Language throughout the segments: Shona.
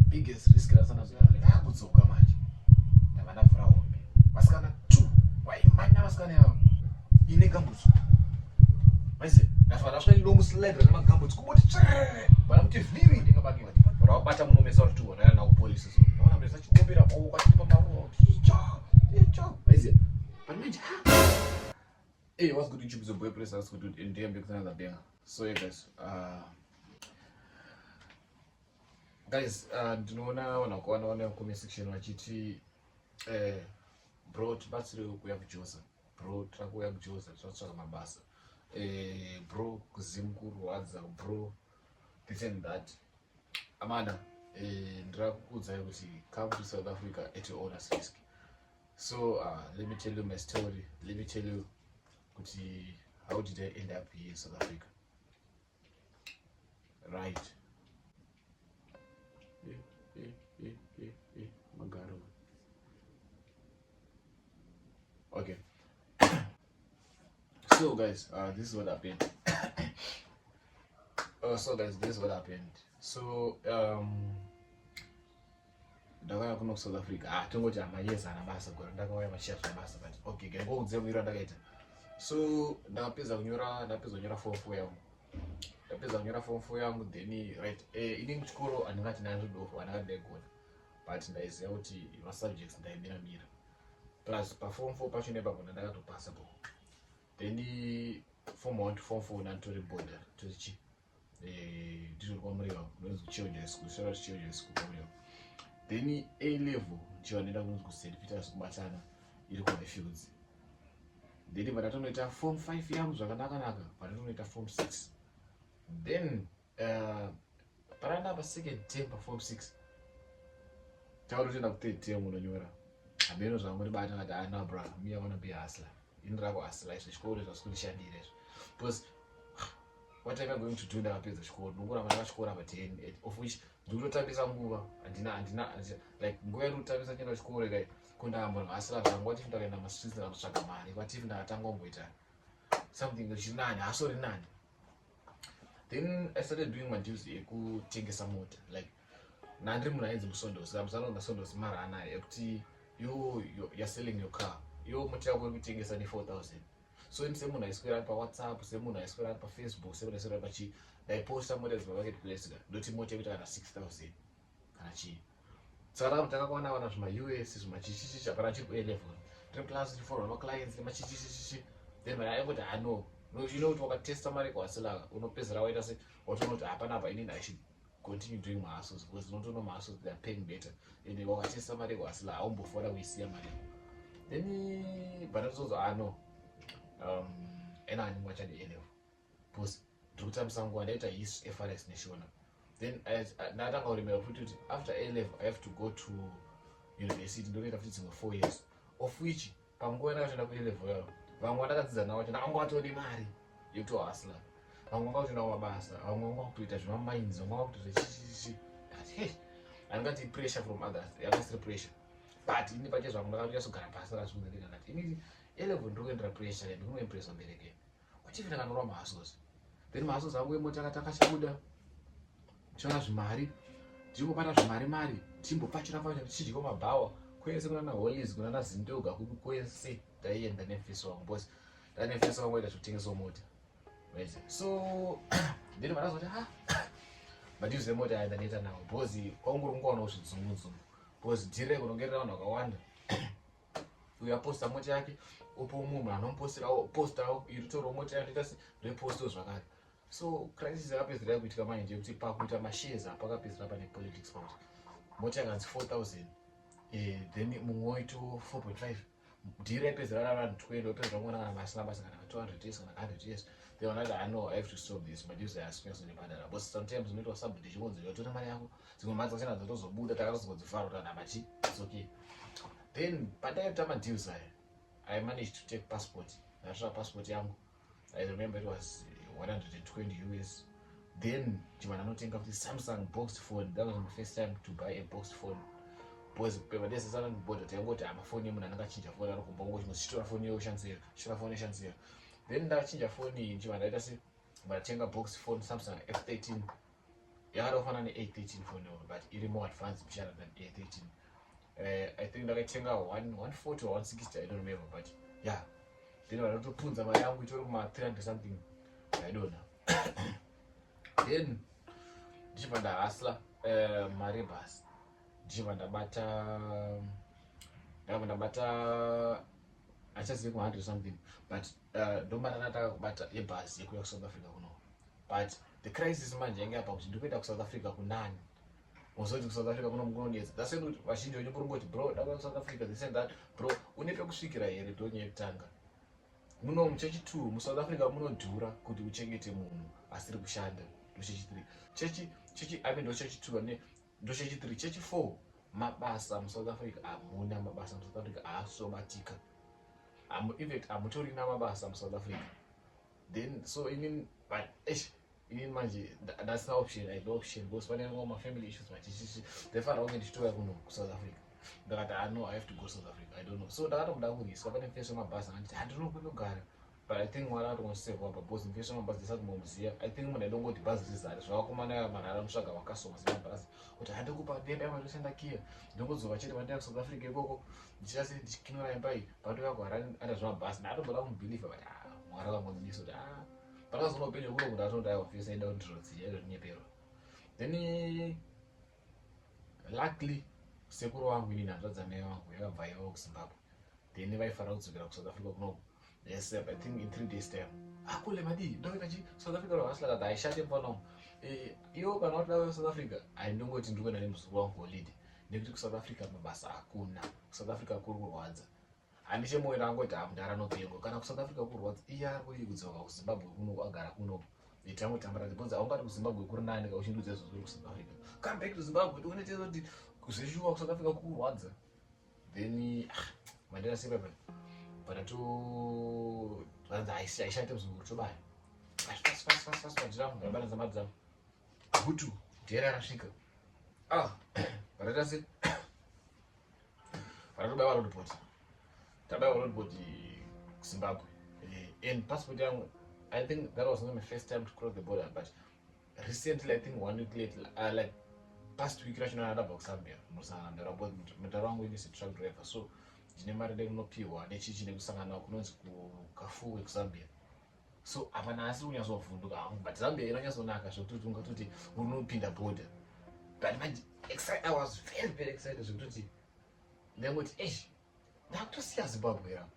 Biggest risk rasana ndakudzoka manje. Ndava ndavhura hombe. Vasikana two. Waimhanya vasikana ivavo. Ine gambutsu. Maize, ndasvika ndasvika ino muslide nemagambutsu kungoti tsvere. Vana kuti vhiri ndingabaki. Vabata munomesa vari two vana nawo police so. Ndaona mesa chiombera maoko achitipa maruva. Ticha, ticha. Maize. But manje Hey, what's good YouTube? It's your boy Press. That's good dude. And today I'm back with another banger. So yeah guys, guys, ndinoona vanhu vakawanda vanoya comment section vachiti bro tibatsirewo kuuya kujoza, bro tira kuuya kujoza tiratsvaka mabasa, bro kuzimu kurwadza, bro this and that. Amana, ndira kukuudzai kuti come to South Africa at your own risk. So let me tell you my story. Let me tell you kuti how did I end up here in South Africa? Right. Magaro. Okay. So guys, this is what happened. So guys, this is what happened. So ndakauya kuno kuSouth Africa. Ah, tongoti amayezi ana basa gore ndakauya machiya zvemabasa, but okay, ngengoudze muiro andakaita. So ndakapedza kunyora, ndapedza kunyora form 4 yangu. Ndapedza kunyora form 4 yangu, then right, ini kuchikoro handingati ndandidofo, handingati ndaigona, but ndaiziva kuti masubjects ndaimira mira. Plus paform 4 pacho nepapo ndakatopasa po. Then form 1 to form 4 ndanditori border, tori nditori kwaMurewa kunonzi Children's School, shout out Children's School kwaMurewa. Then A level ndicho ndenda kunonzi kuSt Peters kubatana iri kuHighfields. Then pandatonoita form 5 yangu zvakanaka naka, pandatonoita form 6, then paranda pa second term pa form 6, takutotoenda ku third term unonyora hameno zvangondibata ngati, ah no bro, me I wanna be a hustler, ini rakuhustla izvo chikoro zvasi kundishandira izvo, because what am I going to do ndakapedza chikoro? Ndongoramba ndakachikora pa 10, of which ndikutotambisa nguva. Handina like nguva yandikutambisa ndienda kuchikoro ikai kundambonhasira zvangu. What if ndakaenda mastreets ndakatotsvaga mari? What if ndakatanga kumboita something chiri nani, hasori nani? Then I started doing madeals ekutengesa mota. Like nandiri munhu ainzi musondosi, kamusano masondosi mari anayo ekuti you you're selling your car, yo mota yako uri kutengesa ne4000. So ini semunhu aiswera ari paWhatsApp, semunhu aiswera ari paFacebook, semunhu aiswera ari pachii, ndaiposta mota dzemamarketplace ka, ndoti mota yekuita kana 6000 kana chii. Saka takakwana wana zvima-US zvimachichichichi, hapana chiri ku-A level, tiri class tichiforwa nemaclients nemachichichichichi. Then vanhu aingoti, ah no no, you know kuti wakatesta mari kuhasila unopedzera waita se watoona kuti hapana apa, inini I should continue doing my hustles, because unotoona my hustles, they are paying better, and wakatesta mari kuhasila haumbofora kuisiya mari. Then bandatozozo, ah no, ena handinge wachadi A level because ndiri kutambisa nguva. Ndaita his FRS neShona. Then ndatanga kuremera futi kuti after A level I have to go to university, ndonoita futi dzimwe 4 years, of which panguva ndakatoenda ku A level yavo, vamwe vandakadzidza navo vacho ndakanga vatone mari yekutohasla, vamwe vanga kutoenda kumabasa, vamwe vanga kutoita zvemamines, vamwe vanga kutoita chichichichi. Ndakati hey, handingati pressure from others, yakasiri pressure, but ini pache zvangu ndakatonyasogara pasi ndakazviudza ndega, ndati inini A level ndiri kuendera pressure, ndikunoimpresa mubereki. What if ndakanorwa mahustles? Then mahustles angu emota akati akachabuda, tichiona zvimari, tichingobata zvimari mari, tichimbopfachura pfachura, tichidyawo mabhawa kwese kunana Hollies, kunana Zindoga, kupi kwese ndaienda nemufesi wangu, because ndanemufesi wangu waita zvekutengesawo mota, right? So then vandazoti, ha, madeals emota aya ndaneta nawo, because kwanguri kungowanawo zvidzungu-dzungu, because dhiri rekunongerera vanhu vakawanda. Uyo aposta mota yake, opo mumwe munhu anomuposterawo, postawo iri mota yake, ndoita se ndoipostawo zvakare. So crisis yakapedzera yakuitika manje yekuti pakuita mashares apa pakapedzera pane politics, pakuti mota yakanzi 4000, then mumwe waito 4.5. Dhiri raipedzera ra vanhu 20, wapedzera kuona kana masina basa kana 200 years kana 100 years. Then vanati, I know I have to stop this, madeals aya asikunyatsondibhadhara, because sometimes unoitwa sabotage, chingonzi watora mari yako. Dzimwe mari dzakasiyana dzatozobuda, takatozongodzifara kuti vanhu amachi, it's okay. Then pandaita madeals aya, I managed to take passport. Ndatora passport yangu, I remember it was 120 US. Then chimana anotenga futi Samsung boxed phone. That was my first time to buy a boxed phone, because pevadesesana border taingoti amafoni emunhu anenge achinja foni ari kumba, ungochitora foni iyo ushandisira, chitora foni ishandisira. Then ndachinja foni iyi, chimana ndaita se ndatenga box phone, Samsung F13. Yakada kufanana ne-A13 phone yona, but iri more advanced mbichana than A13. I think ndakaitenga 140 or 160, I don't remember, but yeah, then vanotopunza mari yangu itori kuma 300 something, I don't know. Then ndichibva ndahustla mari yebhasi, ndichibva ndabata, ndakabva ndabata, achazivi ku 100 something, but ndomara ndataka kubata yebhasi yekuya kuSouth Africa kuno. But the crisis manje yange apa kuti ndikuenda kuSouth Africa kunani? Uzoti kuSouth Africa kuno kunonetsa. That's why kuti vazhinji venyu kuri ngoti, "Bro, ndakuya kuSouth Africa," this and that. Bro, une pekusvikira here? Ndonyaya yekutanga muno. Chechi two, muSouth Africa munodhura kuti uchengete munhu asiri kushanda. Ndochechi three, chechi, I mean, ndochechi two ne ndochechi three. Chechi four, mabasa muSouth Africa hamuna. Mabasa muSouth Africa haasobatika. In fact, hamutorina mabasa muSouth Africa. Then so inini, but eish, inini manje ndasina option. I no option because pane mamwe mafamily issues machichichi, ndaifanira kunge ndichitouya kuno kuSouth Africa. Ndakati, "Ah, no, I have to go South Africa." I don't know. So ndakatomboda kuriska. Pane mufesi wemabhazi akanditi handinokwekugara, but I think Mwari akatongosevwa pa because mufesi wemabhazi ndisati momuziya. I think munhu aidongoti bhazi rizare zvavakomana vanhu aramutsvaga vakasoma semabhazi kuti handikupa ndenda yamatoshanda kiya, ndongodzoka chete pandaya kuSouth Africa ikoko, ndichase ndichikinora imba iyi pandouya kuHarare anda zvemabhazi. Ndatomboda kumubhilivha, but ah, Mwari akangondidisa kuti ah, pakazoona upenyu kuno kuti atonda aiwa, fesi aida kundirodziya aidonyeperwa. Then luckily sekuru wangu inini, hanzvadzi amai vangu, yakabva ivo kuZimbabwe. Then vaifanira kudzokera kuSouth Africa kunoku. Yes, I think in 3 days time. Akule madii, ndoita chi South Africa rwasila haishate mufana wangu. Iwo kana watoda South Africa, haindongoti ndiri kuenda nemuzukuru wangu holiday, nekuti kuSouth Africa mabasa hakuna. KuSouth Africa kuri kurwadza. Handichemoyo ndangoti hamudhara nopengo kana kuSouth Africa kurwadza, iye ari kudii kudzoka kuZimbabwe kuno, agara kuno tangotambara, because haungati kuZimbabwe kuri nani kauchindudza izvozvo uri kuSouth Africa. Come back to Zimbabwe, tione tezoti zveshuwa kuSouth Africa kurwadza. Then ah, mandira sepapa patato vanzi haishate muzukuru, tobaya fast fast fast fast, mandira ndabatanidza mari dzangu, hutu dhera rasvika. Ah, pataita se patatobaiwa Roodepoort, tabaiwa Roodepoort kuZimbabwe. And passport yangu, I think that was not my first time to cross the border, but recently, I think one week later, like past week rachona, ndabva kuZambia munosangana mudhara wangu inisi truck driver, so ndine mari ndinopiwa nechichi nekusangana kunonzi kuKafuwe kuZambia. So hapana asi kunyatsovhunduka hangu, but Zambia inonyatsonaka zvekutoti ungatoti unopinda border. But manje I was very very excited zvekutoti ndangoti, "Eish, ndakutosiya Zimbabwe yangu."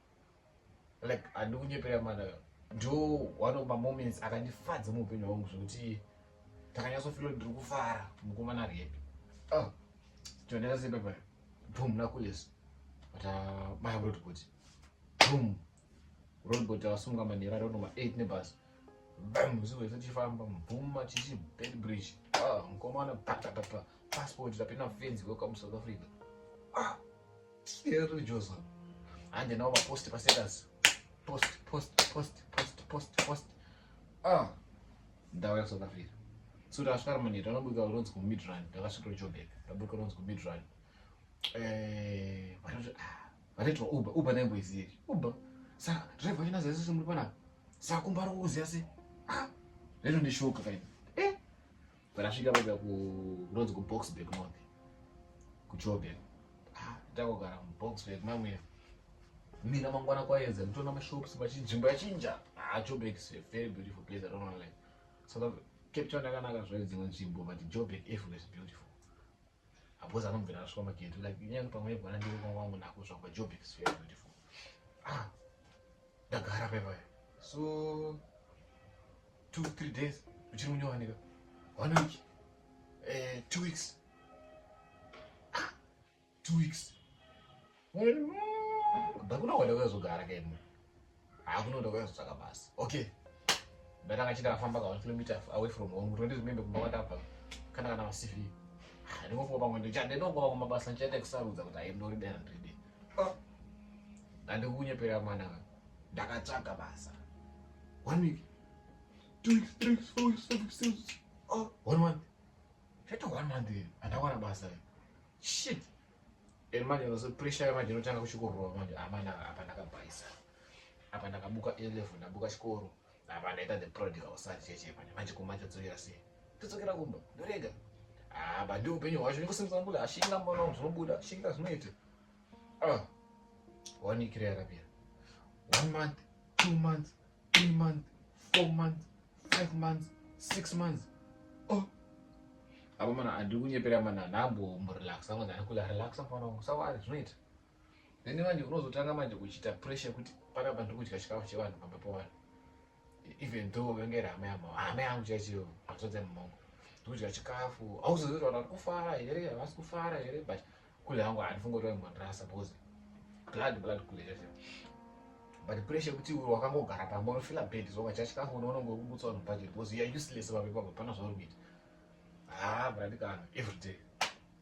Like, handi kunyepera mana, ndo one of mamoments akandifadza muupenyu hwangu zvekuti ndakanyatsofila kuti ndiri kufara mukomana ari happy. Oh, tondaita sepepa, boom, nakules vatabaya Roodepoort, boom, Roodepoort. Takasunga manheru ari noma 8 nebhasi, bam, usiku wese tichifamba, bhuma chichi Beitbridge. Ah, mukomana, papapapa, passport, tapinda fenzi. Welcome South Africa. Ah, tirijosa hande nawo mapost pastatus, post post post post post post. Ah, ndauya kuSouth Africa. So tasvika manheru, anobuka runonzi kuMidrand. Ndakasvika kuJoburg, ndabuka runonzi kuMidrand. Vatoti, ah, vatoitwa Uber. Uber ndaimboiziva Uber. Saka driver achinaziva sese muri panapa, saka kumba ari kuuziva se. Ah, ndaitondishoka kaini. Parasvika paipa kunonzi kuBoksburg North kuJoburg. Ah, ndakugara muBoksburg mamwe mina mangwana kwaedza, nditoona mashops machinzvimbo yachinja. Ah, Joburg is a very beautiful place. I don't know, like South Africa, Cape Town yakanaka zvayo dzimwe nzvimbo, but Joburg everywhere is beautiful because anobvira asvika mageto, like nyange pamwe bwana ndiri kwangu nako zvangu, but Joburg is very beautiful. Ah, ndagara paipaya so 2, 3 days uchiri munyowanika, one week, 2 weeks. Ah, 2 weeks ndakuna kwenda kuyazogara kaimwe, hakuna ndakuyazotsvaka basa. Okay, ndatanga chindakafamba ka 1 kilometer away from home kuti ndizimembe kumba kwandabva kana maCV ndingopuwa pamwe, ndinongopa pamwe mabasa ndichaita kusarudza kuti hai, ndorida ndiride. Handikunyepera mwana, ndakatsvaga basa one week, 2 weeks, 3 weeks, 4 weeks, 5 weeks, 6 weeks, oh, one month, chaita one month handawana basa. Shit. And manje so pressure yamanje inotanga kuchikorova manje. Amana, apa ndakabhaisa, apa ndakabuka A level, ndabuka chikoro, apa ndaita the prodigal son cheche. Manje manje kumanje dzokera sei? Todzokera kumba, ndorega. Ah, but ndiwo upenyu hwacho. Ndingosimudzana kule, ashinga mbona zvinobuda, shinga zvinoita. Ah. One week yakapera. One month, 2 months, 3 months, 4 months, 5 months, 6 months. Oh. Apa mana handiri kunyepera mana ndamborelaxa mwana ndari kula relaxa mfana wangu sawari zvinoita. Then manje unozotanga manje kuchiita pressure kuti panapa ndiri kudya chikafu chevanhu pamba pevanhu. Even though venge hama yangu, hama yangu chaiyo hanzvadzi yemumongo. Ndikudya chikafu, hauzozivi kuti vanhu vari kufara here, havasi kufara here, but kule yangu handifungi kuti vaimbondirasa because blood blood kule chaicho. But pressure yekuti wakangogara pamba unofila bad so ukadya chikafu unoona ngokubutsa vanhu budget because you are useless pamba ipapo hapana zvauri kuita. Ah, brandikana every day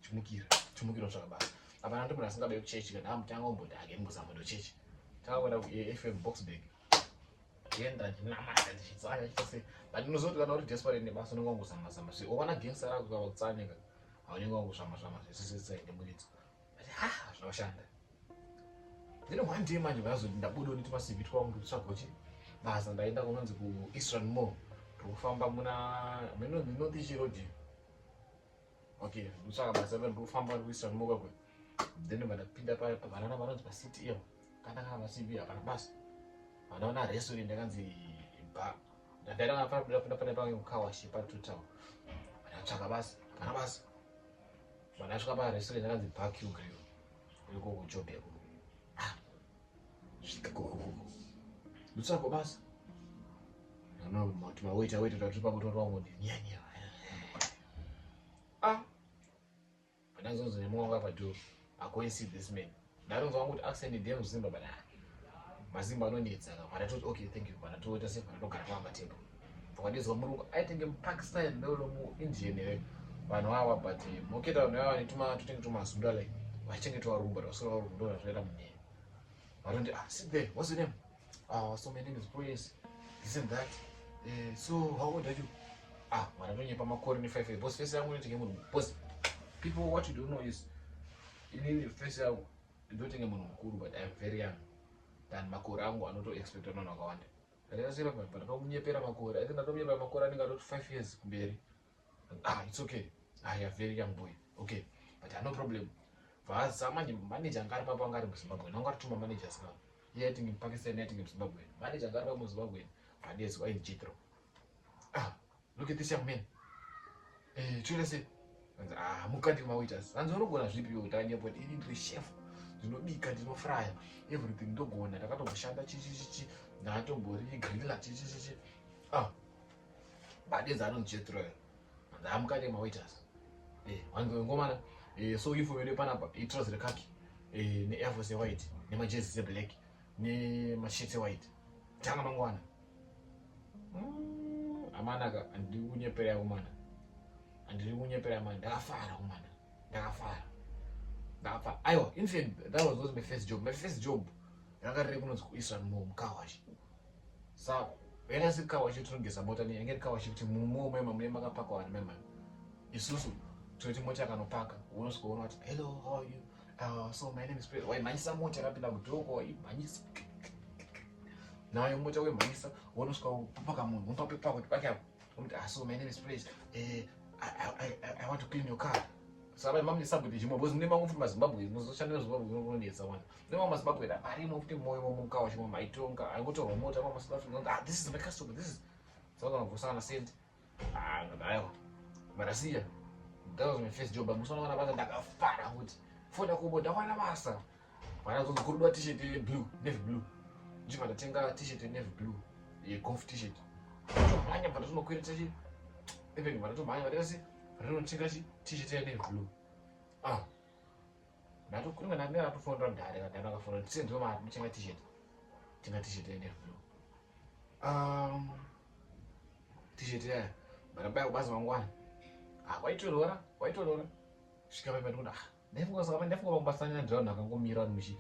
chimukira chimukira utsvaka basa. Hapana ndi munhu asingabei kuchechi kana amutanga umboti ake mbozama ndo chechi. Tanga kuenda kuAFM Boksburg. Ndienda ndinamata ndichitsanya chiita sei. But unozoti kana uri desperate nebasa unenge wangozama zama zve. Ukaona gangster rako kakutsanya ka haunenge wangozvama zvama zvese nemuridzo. But ha zvinoshanda. Then one day manje vazoti ndabuda neti maCV twangu ndikutsvaga kuti basa ndaenda kunonzi kuEast Rand Mall. Ndikufamba muna minonzi North Road. Okay, ndikutsvaga basa ndiri kufamba kuEast Rand Mall kwakwe. Then vandapinda paya pavanana vanonzi paCity iyo. Kana kana maCV hapana basa. Vanaona restaurant yakanzi bar. Ndaenda ndapinda pane pange kucar wash paTotal. Ndatsvaga basa, hapana basa. Vandasvika parestaurant yakanzi Barcue Grill. Iko kuJoburg. Ah. Svika koko. Ndotsvaga basa. No, mati mawaiter waiter tati papo toti nya nya. Ah. Pandazonzi nemumwe wangu apa door. I go and see this man. Ndaronzwa kuti accent ndeyemuzimba but ah. Mazimba anonetsa ka. Vandatoti okay thank you. Vandatoita se vandatogara pamba table. Vakadizwa murungu aitenge muPakistan ndolo muIndian here. Vanhu ava but moketa vanhu ava netuma totenge tumazunda like vachichengetwa varungu but vasiri varungu ndo zvakaita munye. Vatondi ah sit there what's your name? Ah, so my name is Praise. This and that. So how old are you? Ah, vanatonyepa makore ne 5 years. Boss face yangu inotenge munhu. Boss people what you don't know is inini face yangu ndotenge munhu mukuru but I'm very young than makore angu anoto expecta vanhu vakawanda. Ndakasira pa ndakamunyepera makore. I think ndatomunyepera makore anenge atoti 5 years kumberi. Ah, it's okay. Ah, you're very young boy. Okay. But no problem. Vaza manje manager anga ari papo anga ari muZimbabwe. Nanga ari tuma managers ka. Iye aitinge muPakistan aitinge muZimbabwe. Manager anga ari papo muZimbabwe. Vadezi wainzi Jethro. Ah, look at this young man. Eh, toita sei? Hanzi ah, mukati mawaiters. Hanzi unogona zvipi iwe kuti anyepo kuti ini ndiri chef. Ndinobika, ndinofrya, everything ndogona. Ndakatomboshanda chi chi chi chi. Ndatombori griller chi chi chi chi. Ah. Badezi anonzi Jethro. Hanzi ah, mukati mawaiters. Eh, hanzi ngomana. Eh, so uniform yedu panapa itrouser rekhaki. Eh, ne Air Force white, nemajezi eblack, nemashirts white. Tanga mangwana. Amanaka handiri kunyepera kumana. Handiri kunyepera mana. Ndakafara kumana. Ndakafara. Ndakafara. Aiwa, in fact, that was not my first job. My first job ranga riri kunonzi kuEast Rand Mall mucar wash. Sa yanga si car wash tinogeza mota ne yange iri car wash kuti mumo mema mune makapakwa vanhu mema. Isusu tinoti mota yakanopaka unosvika uona kuti hello how are you so my name is Praise. Waimhanyisa mota yakapinda kudhoko waimhanyisa nayo mota waimhanyisa wonosvika upaka munhu womupa pepa kuti pake apo womuti ah so my name is Praise, I want to clean your car. Saka mamune sabotage chimwe because mune mamwe futi maZimbabwe muzoshandira Zimbabwe kunonetsa wana mune mamwe maZimbabwe arimo futi moyo momuka wacho maitonga aingotorwa mota mamwe South Africa ah this is my customer this is saka kana kusangana send ah aiwa marasiya. That was my first job. Musi wanawana basa ndakafara kuti foda kubo ndawana basa. Vanazonzi kurudiwa t-shirt yeblue, navy blue. Ndichibva ndatenga t-shirt yenavy blue yegolf t-shirt. Tomhanya bva ndatonokwereta chi even bva ndatomhanya vatasi ndatonotenga chi t-shirt yenavy blue. Ah, ndatokuringa ndanga ndatofonera mudhare kadhara akafonera ndisenziwe mari nditenga t-shirt, tenga t-shirt yenavy blue. T-shirt yaya ndakabaya kubasa mangwana. Ah, waitorora waitorora svika paipa ndikuti ah ndaifunga saka ndaifunga pamubasa ndiravanhu akangomira vanhu muchi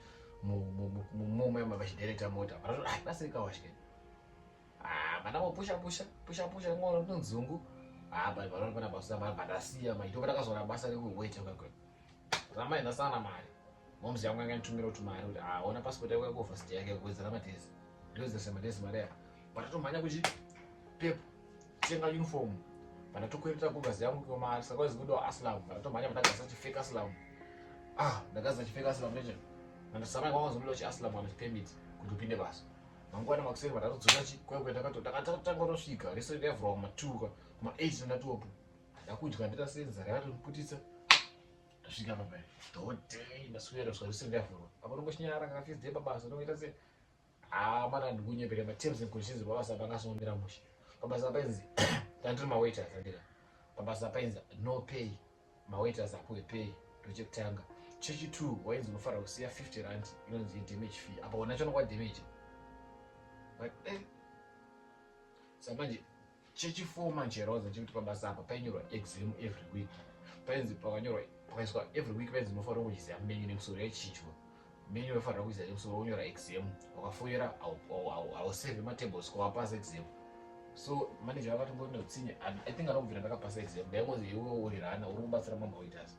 mumoma vachidirecta mota. Ah, basa rikawashe. Ah, vandangopusha pusha pusha pusha ngono ndinzungu. Ah, but vanoona pana basa vandasiya maito pandakazoona basa rekuwaita kwakwe. Ramai ndasana mari. Moms yangu yanga nditumira kuti mari kuti ah ona passport yako yako yake kuwedzera madays. Ndowedzera madays mari yako. Patatomhanya kuchi Pep tenga uniform. Pandatokwereta gugazi yangu kwa saka kwazi kudiwa asylum. Pandatomhanya pandagasa chifake asylum. Ah, ndakaza chifake asylum neche. Ndasama kwa kwanza chi asylum kana permit kuti upinde basa. Mangwana makuseni pandatodzoka chi kwa kwa ndakato ndakatanga kutosvika restaurant yavhurwa kuma 2 ka kuma 8 ndatopo. Ndakudya ndita senza rakatondiputitsa. Ndasvika papa. Dhodhe ndaswera svika restaurant yavhurwa. Apo ndongoshinyara kana first day pabasa ndongoita se haa mana ndikunyepera materms and conditions pabasa pangasomira mushe. Pabasa painzi tandiri mawaiters andika. Pabasa painzi no pay mawaiters apuwe pay ndochekutanga. Chechi 2 wainzi unofanira kusiya 50 rand inonzi damage fee. Apa wona chonokwa damage. But eh samanje chechi 4 manje roza chekuti pabasa apa painyorwa exam every week. Painzi pakanyorwa pakaiswa every week painzi unofanira kuchiziva menu nemusoro yaichinjwa. Menu unofanira kuziva nemusoro wonyora exam. Wakafoira hausave matables kwawapasa exam. So manager vakati ngoni utsinye. I think anobvira ndakapasa exam. Ndaingozi iwe uri rana uri kubatsira mamawaiters.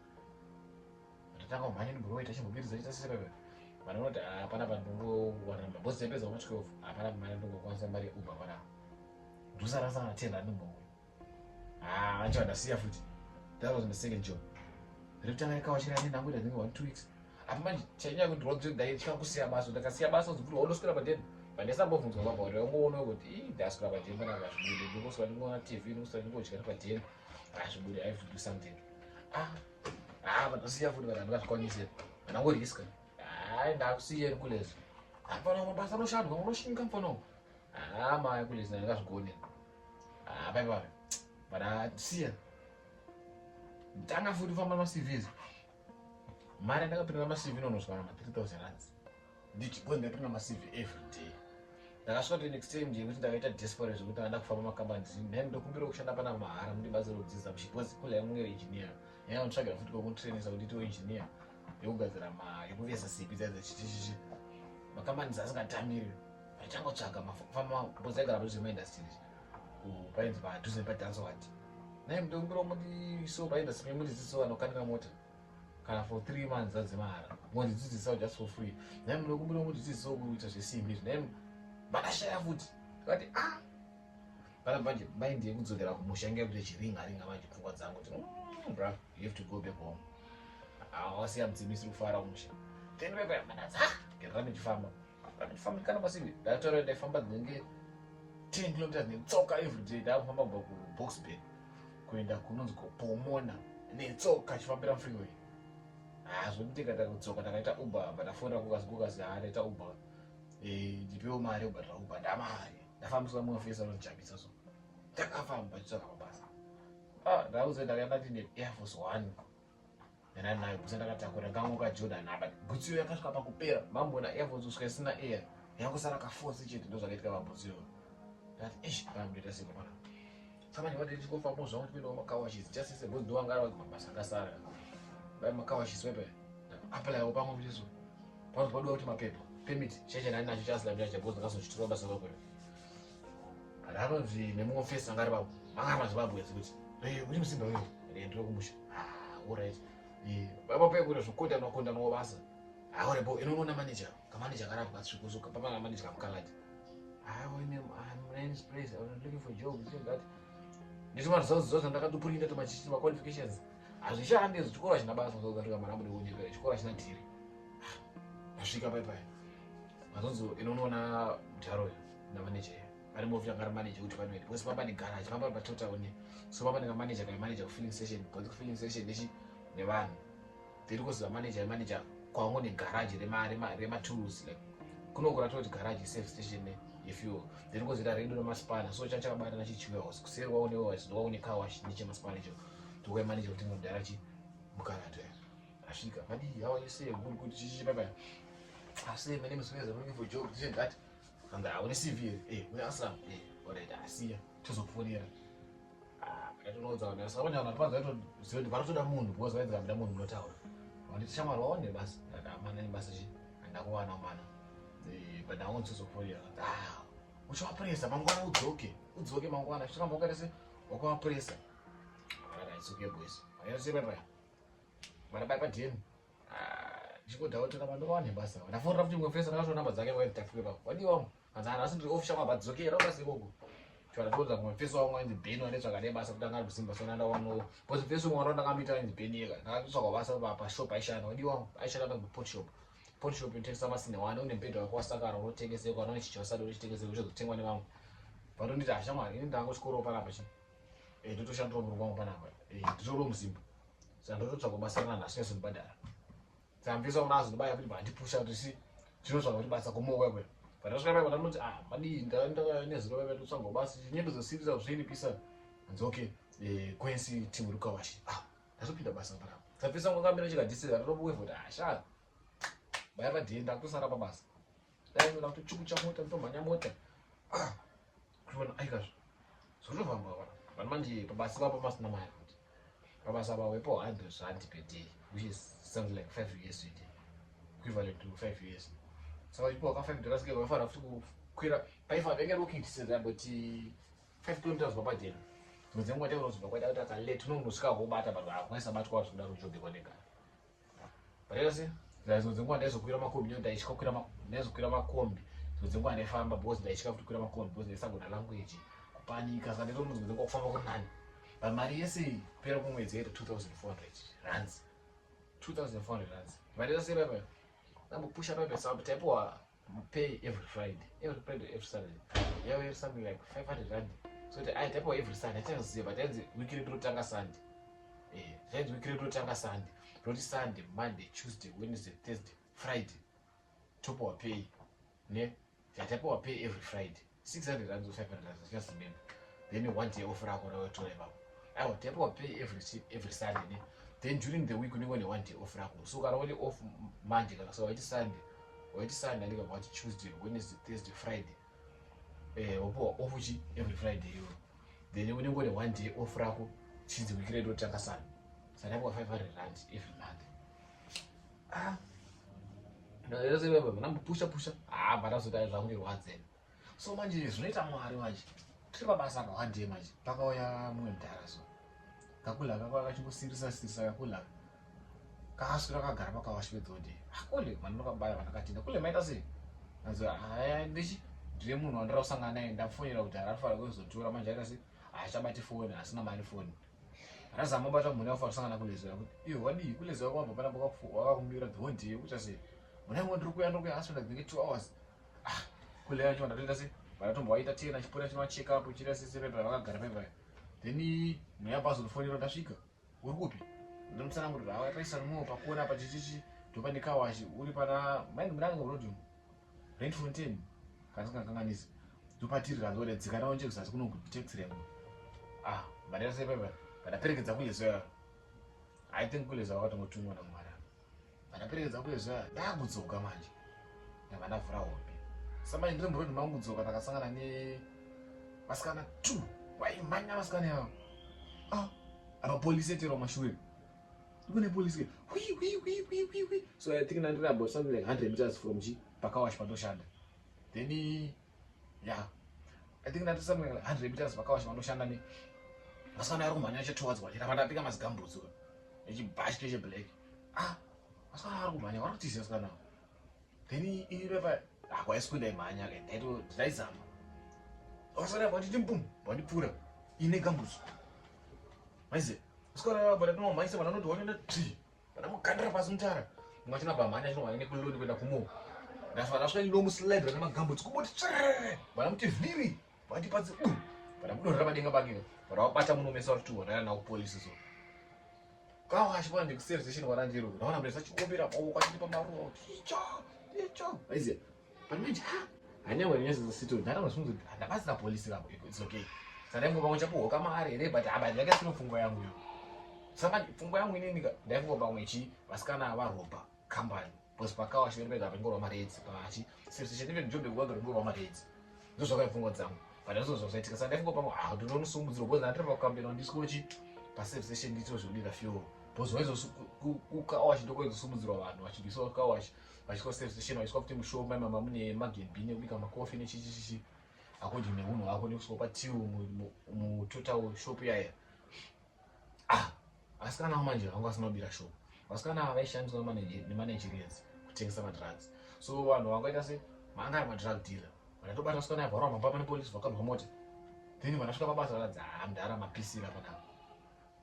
Ndatanga kumhanya ndibrowaita chimbobiridza chita sese pepe. Vanhu vanoti hapana pandongowana mabhosi yapedza kuma 12 hapana mari ndongokwanisa mari yeUber panapa. Ndosarasa kana 10 rand muhomwe. Ah, ancho ndasiya futi. That was my second job. Rekutanga yakawachira ini ndangoita dzinge 1 2 weeks. Apa manje chainyanya kundirwadza kuti ndaitya kusiya basa. Ndakasiya basa kuti wondoswera padeni. Pandisambobvunzwa baba kuti wangoona kuti ii ndaswera padeni pana hazvibude. Ndingoswera ndingoona TV ndingoswera ndingodya padeni. Hazvibude, I have to do something. Ah, ah, vandasiya futi vanhu handingazvikwanisi. Ndangoriska. Hayi ndakusiya kulezi. Hapana mabasa anoshandwa unoshinga mfana. Ah, mai kulezi ndingazvigone. Ah, bye bye. But siya. Ndanga futi kufamba maCVs. Mari ndakapinda maCV inonosvika ma 3000 rands. Ndichi bwo ndapinda maCV every day. Ndakasvika to an extent yekuti ndakaita desperate zvekuti ndanga kufamba makambani ndini ndokumbira kushanda pana mahara mundibatsire kudzidza because kule yangu ngere engineer. Yanga nditsvagira futi kokunditrainisa kuti ndiite engineer yekugadzira ma yekuveza simbi dzadzo chichichichi. Makambani asingatamiri. Ndichangotsvaga mafamba because aigara padhuze nemaindustries. Painzi padhuze nepaDancewood. Naye mutokumbira mundiisewo paindustry mundidzidzisewo vanokanika mota kana for 3 months dzadzimahara mondidzidzisawo just for free. Naye munokumbira mundidzidzisewo kuita zvesimbi izvi. Naye vakashaya futi. Vakati ah pana manje mind yekudzokera kumusha inge kuti chiringa ringa manje pfungwa dzangu kuti bra you have to go back home. Ah wasiya mudzimu isiri kufara kumusha. Then pepa manatsa gerera ndichifamba. Ndifamba kana masivi ndataura ndaifamba dzinenge 10 kilometers netsoka every day ndakufamba kubva kuBoksburg kuenda kunonzi kuPomona netsoka chifambira freeway. Ah zvekuti ndakadzoka ndakaita Uber but ndafonera kukazi kukazi ah ndaita Uber. Eh ndipewo mari yekubhadhara Uber ndamari. Ndafambiswa mumwe officer anondijambisa so. Ndakafamba ndichitsvaga mabasa. Ah ndauze ndakaenda ndine Air Force One. Ndana nayo bhutsu ndakatakura ngangoka Jordan apa bhutsu iyo yakasvika pakupera mamboona Air Force kusvika isina air yangosara kaforce chete ndozvakaitika pabhutsu iyo. Ndati ish pamboita sei pana. Saka manje vati ndichingofamba zvangu ndipindawo makawashes just as because ndowanga ari mabasa akasara. Bai makawashes pepe. Apply pamwe kuti so. Pano paduwa kuti mapepa permit cheche ndani nacho chasila chacho because ndakazochitora basa rako. Ranonzi nemumwe office anga ari papo. Manga ari maZimbabwe kuti eh uri musimba wewe. Ndiri kumusha. Ah, all right. Eh, baba pe kuti zvokonda nokonda no basa. Ah, all right, bo inoona manager. Ka manager karapa katsviko so papa na manager kamukaladi. Ah, when I'm in this place, I'm looking for job, this and that. Ndizvo maresults zvose ndakatoprinta tomachiti ma qualifications. Hazvishandi izvo chikoro hachina basa South Africa mara muri kunyepera chikoro hachina dhiri. Ndasvika pai pai. Mazonzi inonoona mutaro uyu na manager. Ari movie anga ari manager kuti panoita. Because pamba ne garage, pamba pa total ne. So pamba ne manager kai manager ku filling station, because ku filling station nechi nevanhu. Then kuzoza manager manager kwangu ne garage rema rema rema tools like kunogona toti garage service station ne yefuel. Then kuzoita redu remaspana. So chacha kabata na chichi warehouse. Kuseri kwaune warehouse ndokwaune car wash nechemaspana icho. Ndokwa manager kuti mudhara chi mukarate. Asvika, madii, how are you say good good chichi bye bye. I say my name is Weza, I'm looking for job this and that. And I want to CV eh, we aslam eh, alright, asiya tozokufonera. Ah, ndatonoudza vanhu saka vanhu vanhu vatoziva kuti varikutoda munhu because vainzi vamuda munhu munotaura. Vanditi shamwari waone basa. Ndati amana nebasa chi handakuwana mana. Eh, but ndaona tozokufonera. Ah, uchivapresa mangwana udzoke. Udzoke mangwana. Chiramba wakaita se wakavapresa. Alright, it's okay boys. Ayose bye bye. Bye bye pa ndichingodhautira vandowane basa. Ndafonera futi mumwe fesa ndakatoona namba dzake vaiti tafike papo. Wadiwa wangu. Kanzi nhasi ndiri off shamwa badzokera basa ikoko. Chwara kumwe mfesi wangu ainzi Ben wanditsvaga nebasa kuti anga ari kusimba so ndawanawo because mfesi umwe wandakamuita ainzi Ben yeka ndakatsvaga basa pashop aishanda wadiwa aishanda panzi pot shop. Pot shop inotengesa masine wane une mubhedha wako wasakara unotengeseka kana une chicha wasada uchitengeseka uchizotengwa nevamwe. Vandonditi ashamwari ini ndanga kuchikoro panapa chi ndotoshandira murungu wangu panapa, nditoriwo muzimba, saka ndototsvaga basa rina nhasi nyazondibhadhara. Saka mfesi wangu naazondibaya kuti vandipusha kuti si tinotsvaga kuti basa kumoka kwe pandasvika paipa ndanoti, ah, madii nezuro paipa totsvaga basa nyembe dzosirisa zvinipisa. Hanzi okay, kwensi team rikawashi. Ah, ndazopinda basa panapa. Saka mfesi wangu akamira chikadhisira ndatobuwe kuti, ah, sha baya padheni ndakutosara pabasa, dai ndoda kutochukucha mota ndotomhanya mota. Ah, kuona aikazvo zvotofamba pana vanhu manje pabasa ipapo masina mari futi. Pabasa apa wepo 100 rand per day, which is something like 5 US a day, equivalent to 5 US. Saka uchipiwa ka $5 ke wafanira futi kukwira paifamba yange walking distance about 5 kilometers kubva padheni. Dzimwe dzenguva tainozobva kwaita kuti akalate unongosvika kobata, but hakwaisabbatwa zvekudaro uchobhekwa negara. But se dzimwe dzenguva ndaizokwira makombi nekuti ndaitya kukwira, ndaizokwira makombi. Dzimwe dzenguva ndaifamba because ndaitya futi kukwira makombi because ndaisagona language, kupanika. Saka ndaitoona dzimwe dzenguva kufamba kuri nani. But mari yese iyi kupera kumwedzi yaita 2400 rands, 2400 rands. Vaita sei paipa ndambopusha paipa. Saka taipiwa pay every Friday, every Friday, every Saturday. Yaive something like 500 rand. So kuti ai taipiwa every Sunday achaziva, but tainzi wiki redu rotanga Sunday. Tainzi wiki redu rotanga Sunday, roti Sunday, Monday, Tuesday, Wednesday, Thursday, Friday topiwa pay ne taipiwa pay every Friday, 600 rands or 500 rands, just remember. Then one day off rako rawatora ipapo. Aiwa, taipiwa pay every Sunday ne then during the week unenge une one day off rako. So kana uri off Monday kana so waiti Sunday, waiti Sunday andikabva wati Tuesday, Wednesday, Thursday, Friday, wapiwa off chi every Friday iyoyo. Then unenge une one day off rako chinzi wiki redu rotanga Sunday. Saka taipiwa 500 rand every month. Ah, ndambopusha pusha, ah, bandazoti zvangu irwadzeni. So manje zvinoita Mwari manje, tiri pabasa pa one day manje pakauya mumwe mudhara. So kakula kakauya kachingosirisa sirisa kakula kakaswera kagara pakawashi pedzode. Akule mandinokabaya vandakatinda kule maita sei. Anzi haya, ndichi ndine munhu wandira kusangana naye, ndamufonera kuti arafanira kuzotora manje aita sei, haachabati foni, asina mari foni razama bata munhu afanira kusangana kuleziva kuti iwe wadii kuleziva kwabva panapa wakakumbira the whole day kuita sei munhu yangu ndiri kuya ndiri kuya aswera dzinge 2 hours. Ah, kule yacho ndatoita sei vanatombovaita tena chipota chinocheck up chira sese pepa vakagara pepa. Then munhu yapo azotofonera, ndasvika, uri kupi? Ndomutsanangurira hawa paisa rumwe pakona pa chichichi ndopane kawashi uri pana maini munanga road Randfontein kana singakanganisi ndopatiri kanzore dzika nawo nje kuzasi kuno taxi rank. Ah, mandira sei pepa vandaperekedza kulezoya. I think kulezoya vakatongotumwa naMwari. Vandaperekedza kulezoya, ndakudzoka manje ndabva ndavhura hombe. Samanje ndiri muroad mangu kudzoka ndakasangana nevasikana two vaimhanya vasikana ivavo. Ah, apa polisi eterwa mashure kune polisi hui hui hui hui hui hui. So I think ndandiri about something like 100 meters from chi pakawash pandoshanda. Then yeah, I think ndati something like 100 meters pakawash pandoshanda ne vasikana vari kumhanya vachitowards kwachira pandapika mazigambutsu echibhachi cheblack. Ah, vasikana vari kumhanya vari kutiza vasikana. Then ini pepa hakwaisi kuenda imhanya ke ndaito ndaizama vasikana vanditi mbum vandipfuura ine gambutsu maize vasikana vandatomamhanyisa vananoti wanoenda ti vandamugandira pasi mutara mumwe achinabva mhanya achinomhanya nekuloni kuenda kumo. Ndasvika ndinomuslidera nemagambutsu kumboti tsverere vanamuti vhiri vandipatsi bu vandamudonhera padenga pake vandavabata munomesa vari tu vandaenda navo kupolisi. So kawashi pande kuservice station kwanandiri ndaona mureza achiombera maoko achitipa maruva ticha ticha aiziya. But manje ha hanyangwe nenyazozosito ndakaona zvinhu kuti handabasira polisi kapo, it's okay. Saka ndaingo pamwe chapuhwa kamari here, but haba yanga isino pfungwa yangu iyo. Saka pfungwa yangu inini ndaifunga pamwe chi vasikana varobha company because pakawashi peri pega pengorwa maredzi pachi service station, even Joburg waga ringorwa maredzi. Ndo zvakaiva pfungwa dzangu, but ndizvo zvazvaitika. Saka ndaifunga pamwe, ah, ndinonosumudzirwa because ndandiri pakambeni wandisikochi paservice station nditiro zvekudira fuel because waizokukawashi ndokwaizosumidzirwa vanhu vachibviswa kukawashi vachiiswa service station, vachiiswa futi mushop maimama mune magembi nekubika makofi nechichichichi according neunhu hwako nekusvika patill mutotal shop yaya. Ah, vasikana avo manje vanga vasina kubira shop. Vasikana ava vaishandiswa nemaNigerians kutengesa madrugs. So vanhu vangaita se vanga ari madrug dealer vanatobata vasikana ava varwa mapapa nepolisi vakabwa mota. Then vanasvika pabasa vakanzi, "Ah, mudhara, mapisira panapa.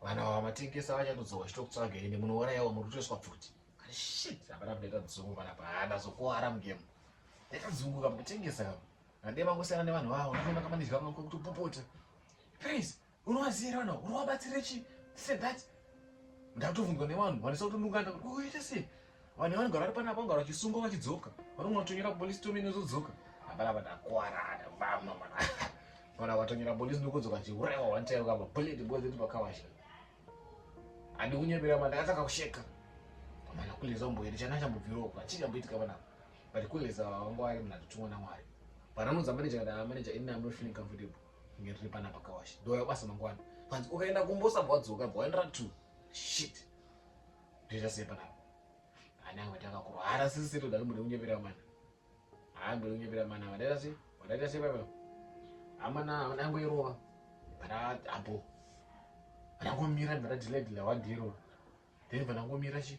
Vanhu ava matengesa vachatodzoka vachitokutsvaga, ende munourayawo, muri kutoiswa pfuti." Kati, "Shit, hapana ndaita dzungu panapa. Ah, ndazokuwara mugame, ndaita dzungu kapa kutengesa kapa. Ndade mangosiyana nevanhu vavo." Ndinoona kamanidya kutopopota, "Praise, unovaziva vanhu, uri wabatsire chi say that." Ndakutobvunzwa nevanhu vanisa kutondungana kuti uite sei. Vanhu vanogara vari panapa, vangara vachisungwa, vachidzoka, vanogona kutonyora police tomene zodzoka. Hapana ndakuwara, ndavama mana kana vatonyora police, ndokudzoka chiurayiwa one time kapa bullet because iti pakawasha. Handi kunyepera ma, ndakatanga kusheka mana kuleza umboyeri chana chambobvirawo chii chamboitika panapa. But kuleza vanga vari munhu atotumwa naMwari. Pananonza manager kana manager, ini I'm not feeling comfortable kunge ndiri panapa kawasha, ndouya basa mangwana. Panzi ukaenda kumbosa bva wadzoka bva waendera two. Shit, ndoita sei panapa? Anangwe takakurwara sisi toda kumbode kunyepera mana, haambode kunyepera mana. Vandaita sei? Vandaita sei papa? Hamana vanangoirova pana apo, vanangomira ndadhiladhila wadhiro, then vanangomira chi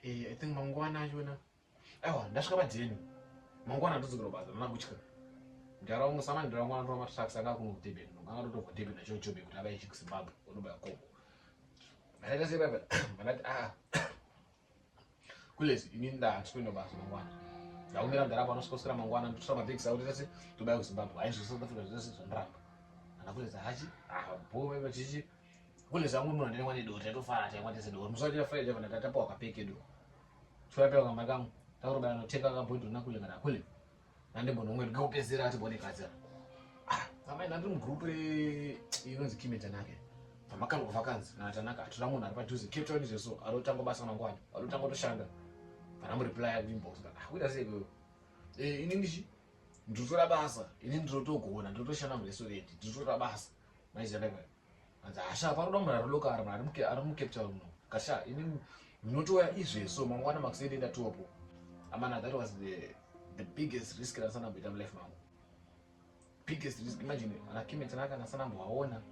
I think mangwana achona. Aiwa, ndasvika padheni mangwana, ndodzokera basa. Ndana kutya mudhara wangu sama mudhara wangu anotora matrucks anga kuno kuDurban, anga totobva Durban achijobe kuti avaichi kuZimbabwe unobaya koko. Ndaita sei papa? Vandati, "Ah, kulezi, ini ndachikuenda basa mangwana." Ndakumira mudhara panosvikoswera mangwana, ndotora mabhegis ako, toita se tobaya kuZimbabwe. Haizvo, South Africa zvese zvandiramba. Ana kulezi hachi, ah, bo chichi kulezi angu munhu andinengwa nedoro, tatofara, taingwa tese doro musi wacho Friday. Vana tatapiwa kapeke doro, torapewa kamari kangu, takurobaya noteka kabhodhoro nakule. Kana kule nandimbonomwe ndikupedzera ati bone kadza. Ah, amai, ndandiri mugroup re inonzi Kime Tanaka, pamakangwa vakanzi kana Tanaka atora munhu ari padhuze Cape Town izveso, arotanga basa mangwana, arotanga kutoshanda. Panamureply kuinbox, ah, kuita sei kweyo? Ini ndichi ndinotora basa, ini ndinotogona, ndinotoshanda murestaurant, ndinotora basa maiziva. Anzi, "Hasha, panoda munhu ari local, munhu ari muCape Town muno." Kasha, ini ndinotouya izveso mangwana makuseni, ndatopo. Amana, that was the biggest risk randisana mulife mangu, biggest risk. Imagine, ana Kime Tanaka ndasanambovaona,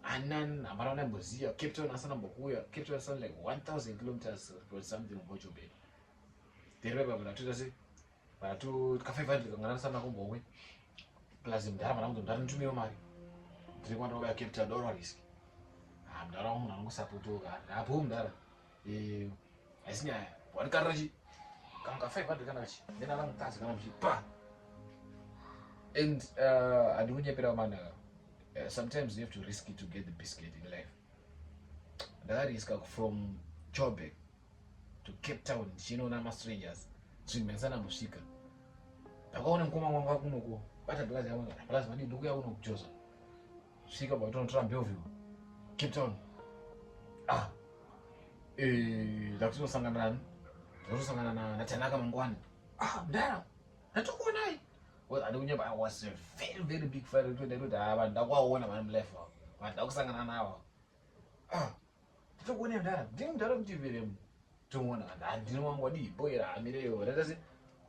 anan hapana unamboziva Cape Town, asanambokuuya Cape Town, sound like 1000 kilometers or something kubva Joburg. Then baba ndatoita se vanatu ka 500 kangana ndisana kumbomwe, plus mudhara vana kuti mudhara nditumirewo mari, ndiri kwandobaya Cape Town, daura risk. Ah, mudhara wangu munhu anongosapotoka apo mudhara, haisi nyaya, wanikarira chi kanga 500 kana chi, then ana mukadzi kana muchi pa. And handikunyepera mana, sometimes you have to risk it to get the biscuit in life. Ndakariska from Joburg to Cape Town ndichinoona mastrangers, zvinhu mandisana. Ndakaona mukoma wangu akunoko bata bhulazi yangu, bhulazi madii, ndikuya kuno kuJoza, svika pakutonotora Belleville, Cape Town. Ah, ndakutonosangana nani? Ndakutosangana naTanaka mangwana. "Ah, mudhara, ndatokuonai." Andikunyeba, I was a very very big fan. Ndikuti, "Ah, vanhu ndakuvaona vane mulife wavo, vanhu ndakusangana navo. Ah, ndatokuonai mudhara, ndini mudhara muTV tomuona." Handini wangu wadii boira amireyo ratase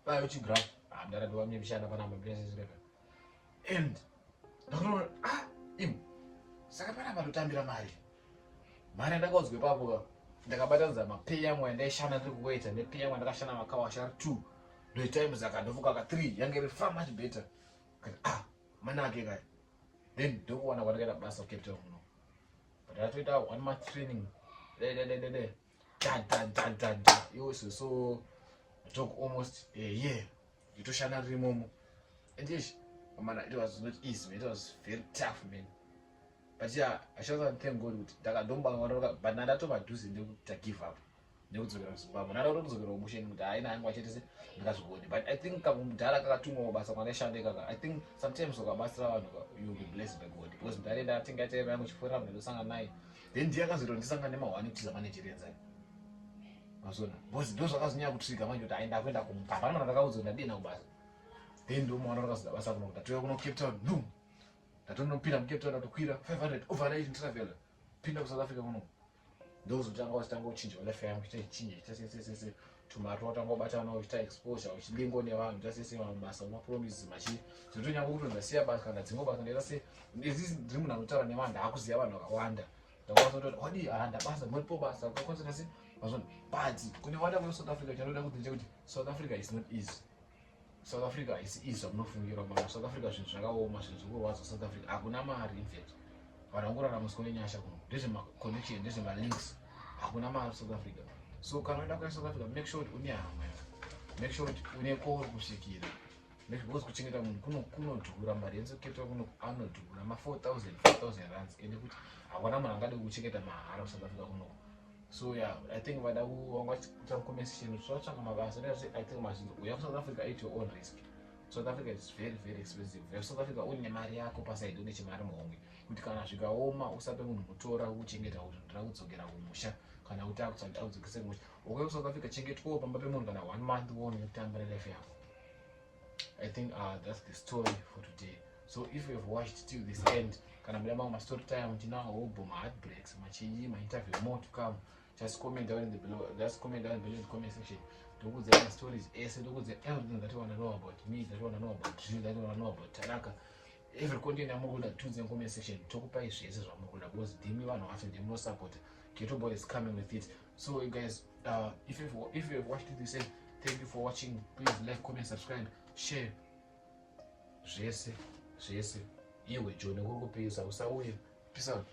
bayo chigraph. Ah, mudhara, ndowamye mishana panapa. And ndakaona, ah, im saka panapa ndotambira mari. Mari yandakaudzwa ipapo ka, ndakabatanidza mapay yangu yandaishanda ndiri kuwaita nepay yangu yandakashanda makawasha ari two, ndoitimes akandofuka ka three, yange iri far much better. Kati, "Ah, manake kaya." Then ndokuwana kwandakaita basa kuCape Town muno, but ndatoita one month training de da da da da da iwo. So took almost a year nditoshanda ndiri imomo. And ish man, it was not easy, man. It was very tough, man. But yeah, I shall thank God kuti ndakandombanga, but ndatova dhuze ndekuti give up nekudzokera kuZimbabwe, ndada kutodzokera kumusheni kuti haina hangu achete se ndingazvigoni. But I think kamudhara kakatumwawo basa kwandaishanda ikaka, I think sometimes ukabatsira vanhu, you will be blessed by God, because mudhara ndatenga taiva yangu chiforera munhu ndosangana naye, then ndiye akazoita ndisangana nemahwani kutiza manigerians ayo mazona, because ndo zvakazonyanya kutrigger manje kuti aenda kuenda kumupapa. Pana ndakaudzwa ndadina kubasa, then ndomaona ndakazoda basa kuno, ndatouya kuno Cape Town, boom, ndatonopinda muCape Town, ndatokwira 500 overnight travel, pinda kuSouth Africa kuno. Ndozotanga wachitanga kuchinja life yangu, chiita chichinja, chiita sesesese, tumari watanga kubatana, uchiita exposure, uchilingo nevanhu, chiita sese mabasa, mapromises machi zvotonyanga kuti ndasiya basa kana dzimwe basa, ndaita se ndiri munhu anotaura nevanhu, ndaakuziva vanhu vakawanda, ndakwanisa kutoti wadii, ah, ndabasa moripo basa ukakwanisa nasi mazona. But kune vada kuno South Africa, chanoda kuti ndechekuti South Africa is not easy. South Africa haisi easy zvamunofungira baba. South Africa zvinhu zvakaoma, zvinhu zvikurwadza. South Africa hakuna mari. In fact, vanhu vangorarama usiku nenyasha kuno. Ndezvemaconnection, ndezvemalinks, hakuna mari South Africa. So kana uenda kuya South Africa, make sure kuti une hama yako, make sure kuti une kwauri kusvikira, because kuchengeta munhu kuno kunodhura. Mari yenze kuno anodhura, ma4000, 4000 rands, ende kuti hakuna munhu angade kuchengeta mahara kuSouth Africa kuno. So yeah, I think vada vanga kuita comment section vatsvaka mabasa. I think mazvinzi uya kuSouth Africa at your own risk. South Africa is very, very expensive. Uya kuSouth Africa une mari yako paside, une chimari muhomwe, kuti kana zvikaoma usape munhu mutora kuchengeta kuti ndira kudzokera kumusha, kana kuti akudzokese kumusha. Ukauya kuSouth Africa, chengetwawo pamba pemunhu kana one month, uone kutamba nelife yako. I think that's the story for today. So if you have watched till this end, kana muda mamwe mastory time, tinawo hobo, maheartbreaks, machinyi, mainterview, more to come, just comment down in the below, just comment down below in the comment section. Ndokuudzai mastories ese, ndokuudzai everything that you want to know about me, that you want to know about you, that you want to know about Tanaka. Every content yamuri kuda, tiudze comment section, tokupai zvese zvamuri kuda, because ndimi vanhu vacho, ndimi munosupporta. Ghetto Boy is coming with it. So you guys, if you've watched it this end, thank you for watching. Please like, comment, subscribe, share, zvese zvese. Iwe John, kuri kupisa, usauye. Peace out.